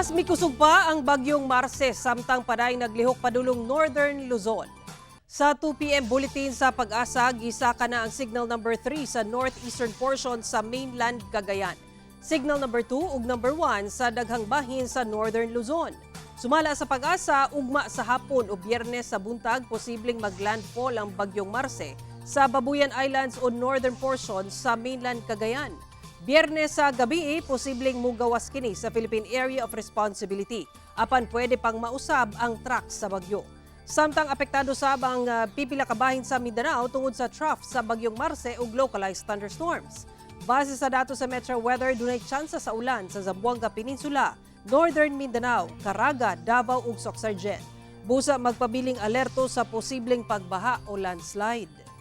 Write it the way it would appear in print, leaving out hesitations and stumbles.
Mas mikusog pa ang bagyong Marce samtang padayong naglihok padulong Northern Luzon. Sa 2 p.m. bulletin sa Pag-asa, gisaka na ang signal number 3 sa northeastern portion sa mainland Cagayan. Signal number 2 ug number 1 sa daghang bahin sa Northern Luzon. Sumala sa Pag-asa, ugma sa hapon o Biyernes sa buntag, posibleng maglandfall ang bagyong Marce sa Babuyan Islands o northern portion sa mainland Cagayan. Biyernes sa gabi, posibleng mugawas kini sa Philippine Area of Responsibility. Apan pwede pang mausab ang track sa bagyo. Samtang apektado sab ang pipila ka bahin sa Mindanao tungod sa trough sa bagyong Marce ug localized thunderstorms. Base sa datos sa Metro Weather, dunay tsansa sa ulan sa Zamboanga Peninsula, Northern Mindanao, Caraga, Davao ug Soccsksargen. Busa magpabiling alerto sa posibleng pagbaha o landslide.